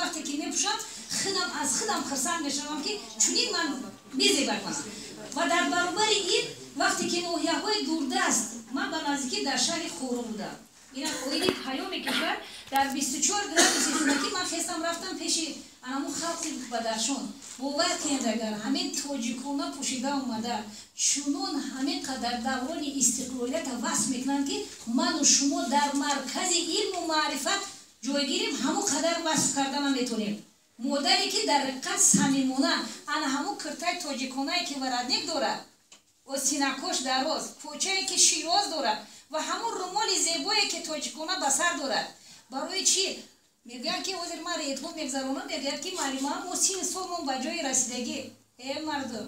Вақте ки мепӯшам, худам аз худам хурсанд мешавам, ки чунин ман мезебад мана. Ва дар баробари ин, вақте ки ноҳияҳои дурдаст, ман ба наздикӣ дар шаҳри Хорум будам, ина оиди Паёми кишвар, дар 24 градуси хунукӣ ман хестам, рафтам пеши анаму халқи Бадахшон. Бовар кунед, агар ҳамин тоҷикона пӯшида омада, чунон ҳамин қадар даврони истиқлолията васф мекунанд, ки ману шумо дар маркази илму маърифат ҷойгирем, ҳамон қадар васф карда наметонем. Модаре ки дар ҳақиқат самимона ана ҳамун киртаи тоҷиконае ки воротник дорад, осинакош дароз, почае ки широз дорад ва ҳамун румоли зебое ки тоҷикона ба сар дорад. Барои чӣ мегӯянд, ки ҳозир ман рейдҳо мегзаронам, мегӯяд, ки муаллима, мо 30 солмон ба ҷои расидагӣ. Э, мардум,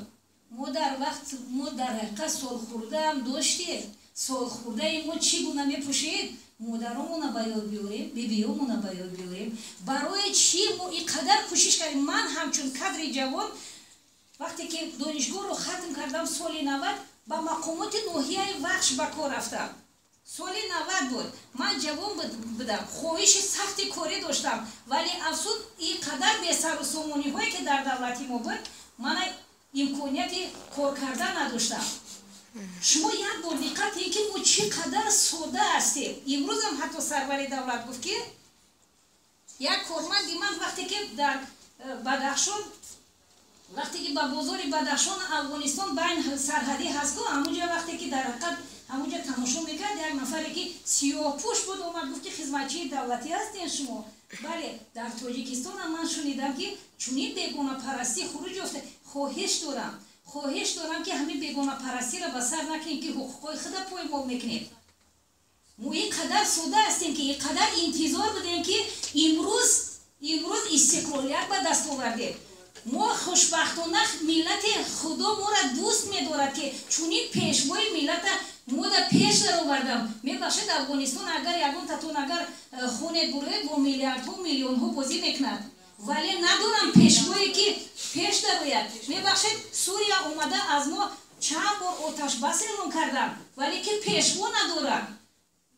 мо дар вақт мо дар ҳақиқат солхӯрдаам доштем. Солхӯрдаи мо чӣ гуна мепӯшед? Модаромона ба ёд биёрем, бибиёмона ба ёд биёрем. Барои чӣ мо ин қадар кӯшиш кардем? Ман ҳамчун кадри ҷавон, вақте ки донишгоҳро хатм кардам, соли 90 ба мақомоти ноҳияи Вахш ба кор рафтам. Соли 90 буд, ман ҷавон будам, хоҳиши сахти корӣ доштам, вале афсӯс, ин қадар бесару сомониҳое ки дар давлати мо буд, мана имконияти кор кардан надоштам. Шумо як бор диққат кунед, ки мо чӣ қадар сода ҳастем. Имрӯзам ҳатто сарвари давлат гуфт, ки як корманди ман, вақте ки дар Бадахшон, вақте ки ба бозори Бадахшон, Афғонистон байн сарҳадӣ ҳасту, ҳамунҷа вақте ки дар ҳақиқат ҳамунҷа тамошо мекард, як нафаре ки сиёҳпӯш буд омад, гуфт, ки хизматчии давлатӣ ҳастен шумо? Бале. Дар Тоҷикистонам ман шунидам, ки чунин бегонапарастӣ хуруҷ ёфта. Хоҳиш дорам, хоҳиш дорам, ки ҳамин бегонапарастиро ба сар накунем, ки ҳуқуқҳои худа поймол мекунем. Мо ин қадар сода ҳастем, ки ин қадар интизор будем, ки имрӯз истиқлолият ба даст овардем. Мо хушбахтона миллати Худо моро дӯст медорад, ки чунин пешвои миллата мода пеш даровардам. Мебахшед, Афғонистон агар ягон татон агар хонед буроед, бо миллиардҳо, миллионҳо бозӣ мекунад, вале надорам пешвое ки пеш дарояд. Мебахшед, Сурия омада, аз мо чанд бор оташбас эълон кардам, вале ки пешво надорам.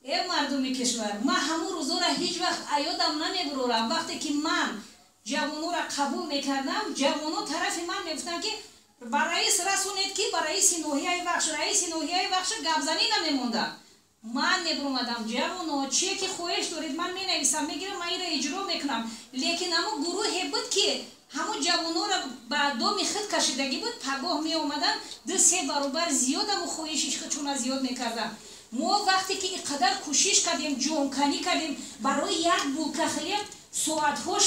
Э, мардуми кишвар, ман ҳамун рӯзора ҳеҷ вақт аёдам намебурорам. Вақте ки ман ҷавонора қабул мекардам, ҷавоно тарафи ман мегуфтанд, ки ба раис расонед, ки ба раиси ноҳияи Вахш, раиси ноҳияи Вахш гапзанӣ намемонда. Ман мебуромадам: ҷавоно, чие ки хоҳиш доред, ман менависам, мегирам, ман инро иҷро мекунам. Лекин ҳамун гурӯҳе буд, ки ҳамун ҷавонора ба доми худ кашидагӣ буд. Пагоҳ меомаданд, ду се баробар зиёд ҳамун хоҳиши худшона зиёд мекарданд. Мо вақте ки ин қадар кӯшиш кардем, ҷонканӣ кардем, барои як булка хлеб соатҳош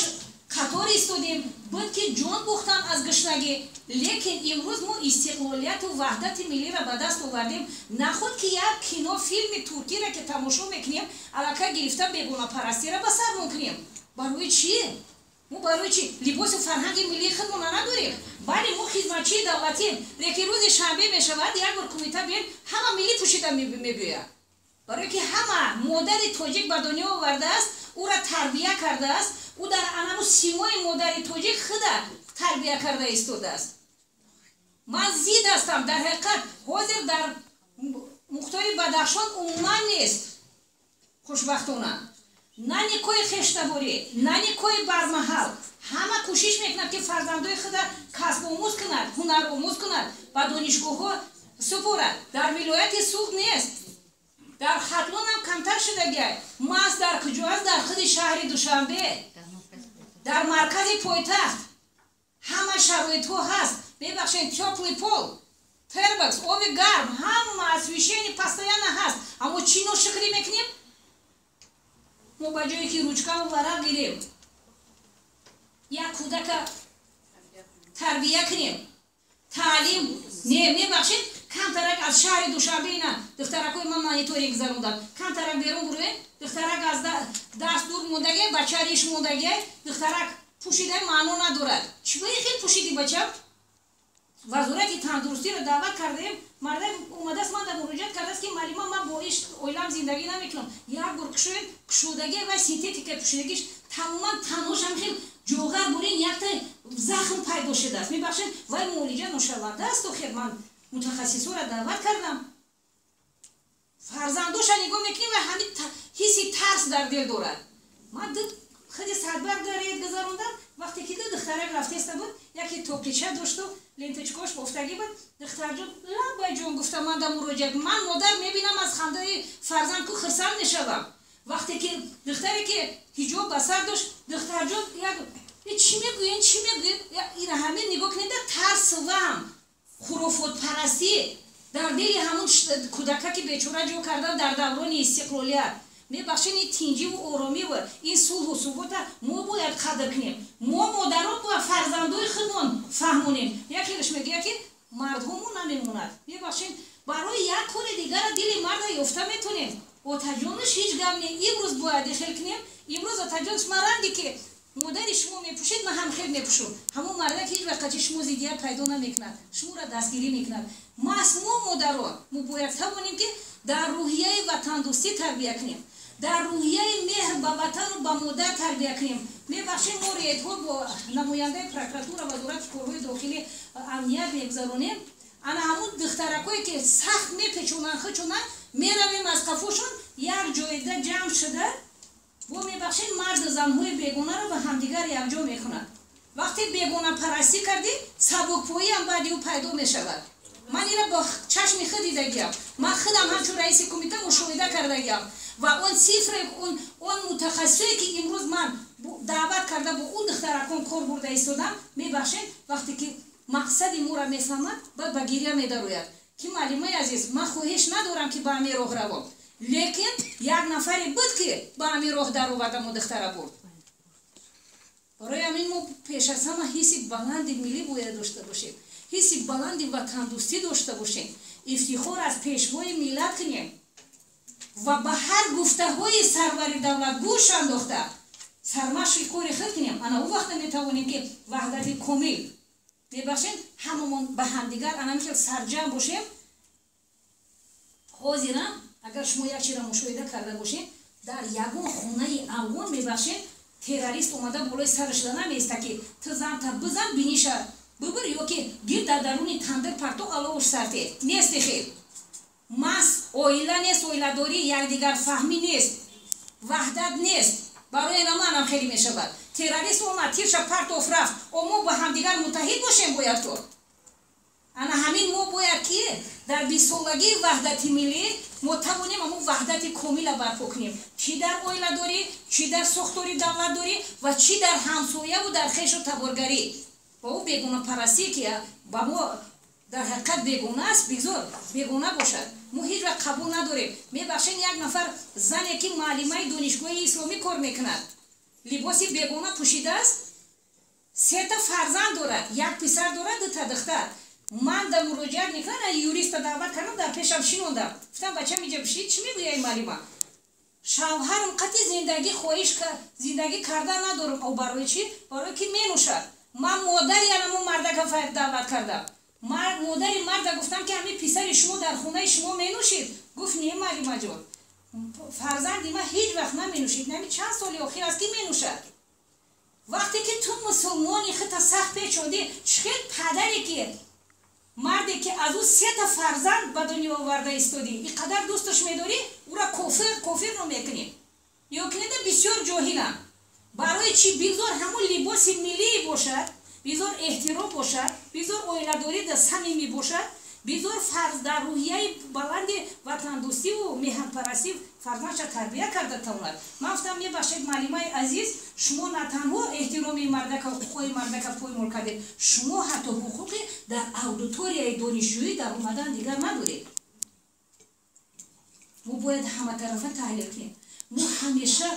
қатор истодем, буд ки ҷон бухтан аз гушнагӣ. Лекин имрӯз мо истиқлолияту ваҳдати миллиро ба даст овардем. Наход ки як кино, филми туркиро ки тамошо мекунем, аллакай гирифта бегонапарастиро ба сар мекунем. Барои чӣ мо, барои чӣ либоси фарҳанги миллии худмона надорем? Бале, мо хизматчии давлатием, лекин рӯзи шанбе мешавад, як бор кумита биёем, ҳама миллӣ пӯшида мебиёяд, барое ки ҳама модари тоҷик ба дунё овардааст, ӯра тарбия кардааст, ӯ дар анаму симои модари тоҷик худа тарбия карда истодааст. Ман зид ҳастам. Дар ҳақиқат ҳозир дар мухтори Бадахшон умуман нест, хушбахтона, на никоҳи хештаборӣ, на никоҳи бармаҳал. Ҳама кӯшиш мекунад, ки фарзандои худа касбомӯз кунад, ҳунаромӯз кунад, ба донишгоҳҳо супорад. Дар вилояти Суғд нест, дар Хатлонам камтар шудагиай. Маҳз дар куҷо аст? Дар худи шаҳри Душанбе, дар маркази пойтахт ҳама шароитҳо ҳаст. Мебахшед, тёплый пол, термос, оби гарм, ҳама освещение постоянно ҳаст. Аммо чӣ ношукрӣ мекунем? Мо ба ҷое ки ручкаву варақ гирем, як кӯдака тарбия кунем, таълим не. Мебахшед, камтарак аз шаҳри Душанбе, ина духтаракҳои ман мониторинг гузарондам, камтарак берун буроем, духтарак аз дарс дур мондагӣ, бача риш мондагӣ, духтарак пӯшида маъно надорад. Чӣ ба хел пӯшиди, бача? Вазорати тандурустиро даъват кардаем. Мардак омадааст, ман да муроҷиат кардааст, ки муаллима, ман бо иш оилам зиндагӣ намекунам. Як бор кушоем, кушодагӣ ва синтетика пӯшидагиш тамоман таношам хел ҷоғар бурин, якта захм пайдо шудааст. Мебахшед, вай муолиҷа ношаванда аст. Охир ман мутахассисҳоро даъват кардам. Фарзандоша нигоҳ мекунем ва ҳамин ҳисси тарс дар дил дорад. Ман худи садбар даред гузаронда. Вақте ки ду духтарак рафтеста буд, яке тоқича дошту ленточкош бофтагӣ буд. Духтарҷон, лабайҷон, гуфта, ман да муроҷиат, ман модар мебинам, аз хандаи фарзанд ку хирсанд мешавам. Вақте ки духтаре ки ҳиҷоб ба сар дошт, духтарҷон як чӣ мегӯен, чӣ мегӯен? Ина ҳамин нигоҳ кунед, тарс, ваҳм, хурофотпарастӣ дар дили ҳамун кӯдакаки бечора ҷо кардан дар даврони истиқлолият. Мебахшед, ин тинҷиву оромиву ин сулҳу субота мо бояд қадр кунем. Мо, модарон, бояд фарзандои худмон фаҳмонем. Якелаш мегӯяд, ки мардҳомо намемонад. Мебахшед, барои як кори дигара дили марда ёфта метонем. Отаҷонаш, ҳеҷ гап не, имрӯз бояд хел кунем. Имрӯз, отаҷонаш, ман ранге ки модари шумо мепӯшед, ман ҳам хел мепӯшум. Ҳамон мардак ҳеҷ вақт қачи шумо зиддият пайдо намекунад, шуморо дастгирӣ мекунад. Маҳз мо, модарон, мо бояд тавонем, ки дар рӯҳияи ватандӯстӣ тарбия кунем, дар рӯҳияи меҳр ба ватану ба модар тарбия кунем. Мебахшед, мо рейдҳо бо намояндаи прокуратура, Вазорати корҳои дохилӣ, амният мегузаронем. Ана ҳамун духтаракое ки сахт мепечонанд хичонанд, меравем аз қафошон, як ҷойда ҷамъ шуда бо, мебахшед, марду занҳои бегонаро ба ҳамдигар якҷо мекунад. Вақте бегонапарастӣ кардӣ, сабукпоиам баъди ӯ пайдо мешавад. Ман ира бо чашми худ дидагиам, ман худам ҳамчун раиси кумита мушоҳида кардагиам. Ва он цифре, он мутахассисое ки имрӯз ман даъват карда, бо он духтаракон кор бурда истодам, мебахшед, вақте ки мақсади моро мефаҳмад, баъд ба гиря медарояд, ки муаллимаи азиз, ман хоҳиш надорам, ки ба ҳамин роҳ равом, лекин як нафаре буд, ки ба ҳамин роҳ даровардамо, духтара бурд. Барои ҳамин мо пеш аз ҳама ҳисси баланди миллӣ бояд дошта бошем, ҳисси баланди ватандӯстӣ дошта бошем, ифтихор аз пешвои миллат кунем ва ба ҳар гуфтаҳои сарвари давлат гӯш андохта, сармашқи кори худ кунем. Ана ӯ вақта метавонем, ки ваҳдати комил, мебахшед, ҳамамон ба ҳамдигар ана михел сарҷамъ бошем. Ҳозирам, агар шумо як чизро мушоҳида карда бошед, дар ягон хонаи афғон, мебахшед, террорист омада болои сараш шуда намеиста, ки ту занта бизан, биниша бибир ё ки гир дар даруни тандир парто, аловуш сарте нести. Хел мас оила нест, оиладорӣ, якдигарфаҳмӣ нест, ваҳдат нест. Барои наманам хеле мешавад. Террорист омад, тирша партоф, рафт. О, мо ба ҳамдигар муттаҳид бошем бояд ко. Ана ҳамин мо бояд, ки дар 20-солагии ваҳдати миллӣ мо тавонем ҳамон ваҳдати комила барпо кунем, чӣ дар оиладорӣ, чӣ дар сохтори давлатдорӣ ва чӣ дар ҳамсояву дар хешу таборгарӣ. Ва ӯ бегонапарастие, ки ба мо дар ҳақиқат бегона аст, бигзор бегона бошад, мо ҳеҷ вақт қабул надорем. Мебахшед, як нафар зане, ки муаллимаи донишгоҳи исломӣ кор мекунад, либоси бегона пӯшидааст, сета фарзанд дорад, як писар дорад, дута духтар. Ман да муроҷиат мекунам, юриста даъват кардам, дар пешам шинондам, гуфтам: «Бачам, иҷа бишид, чӣ мегӯяй, муаллима?» «Шавҳарам қати зиндагӣ хоҳиш зиндагӣ карда надорам». О, барои чӣ? «Барое ки менӯшад». Ман модари анамун мардака даъват кардам. Модари марда гуфтам, ки ҳамин писари шумо дар хонаи шумо менӯшид? Гуфт: «Не, муаллимаҷон, фарзанди ман ҳеҷ вақт наменӯшид, нами чанд соли охир аст, ки менӯшад». Вақте ки ту мусулмони хита сахт печондӣ, чӣ хел падаре, ки марде, ки аз ӯ сета фарзанд ба дунё оварда истодӣ, ин қадар дӯсташ медорӣ, ӯра кофирро мекунӣ? Ё кинеда бисёр ҷоҳилам. Барои чӣ? Бигзор ҳамун либоси миллӣ бошад, бигзор эҳтиром бошад, бигзор оиладорӣ да самимӣ бошад, бигзор фарз дар рӯҳияи баланди ватандӯстиву меҳанпарастӣ фарзандша тарбия карда тавонад. Ман гуфтам: «Мебахшед, муаллимаи азиз, шумо на танҳо эҳтироми мардака, ҳуқуқҳои мардака поймол кардед, шумо ҳатто ҳуқуқи дар аудиторияи донишҷӯӣ дар омадан дигар надоред». Мо бояд ҳаматарафа таҳлил кунем. Мо ҳамеша,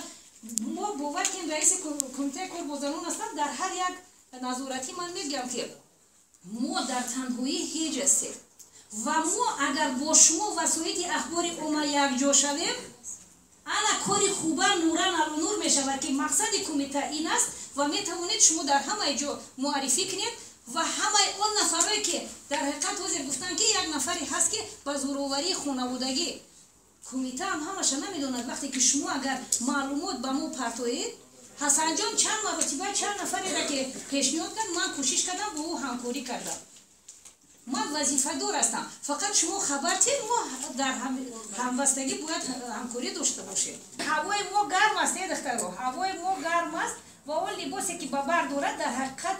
мо бовар кунем, раиси кумитаи кор бо занон ҳастам, дар ҳар як назоратӣ ман мегӯям, ки мо дар танҳоӣ ҳеҷ ҳастем ва мо агар бо шумо, васоити ахбори омма, якҷо шавем, ана кори хуба нуран алонур мешавад, ки мақсади кумита ин аст. Ва метавонед шумо дар ҳамаи ҷо муаррифӣ кунед ва ҳамаи он нафарое, ки дар ҳақиқат ҳозир гуфтанд, ки як нафаре ҳаст, ки ба зӯроварии хонаводагӣ, кумитаам ҳамаша намедонад. Вақте ки шумо агар маълумот ба мо партоед, Ҳасанҷон чанд маротиба чанд нафареро ки пешниҳод кард, ман кӯшиш кардам, бо ӯ ҳамкорӣ кардам. Ман вазифадор ҳастам, фақат шумо хабар тед, мо дар ҳамвастагӣ бояд ҳамкорӣ дошта бошем. Ҳавои мо гарм аст, е духтаро, ҳавои мо гарм аст ва он либосе ки ки ба бар дорад, дар ҳақиқат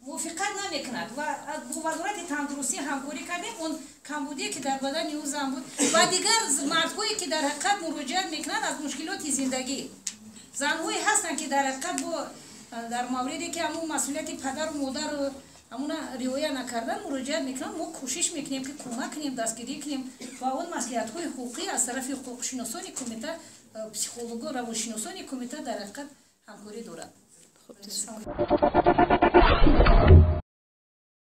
мувофиқат намекунад. Ва бо Вазорати тандурустӣ ҳамкорӣ кардем. Он камбудие, ки дар бадани ӯ зан буд, ва дигар мардҳое, ки дар ҳақиқат муроҷиат мекунанд аз мушкилоти зиндагӣ, занҳое ҳастанд, ки дар ҳақиқат бо дар мавриде, ки ҳамун масъулияти падару модару ҳамуна риоя накардан, муроҷиат мекунанд. Мо кӯшиш мекунем, ки кӯмак кунем, дастгирӣ кунем ва он маслиҳатҳои ҳуқуқӣ аз тарафи ҳуқуқшиносони кумита, психолого, равоншиносони кумита дар ҳақиқат ҳамкорӣ дорад. Хуб.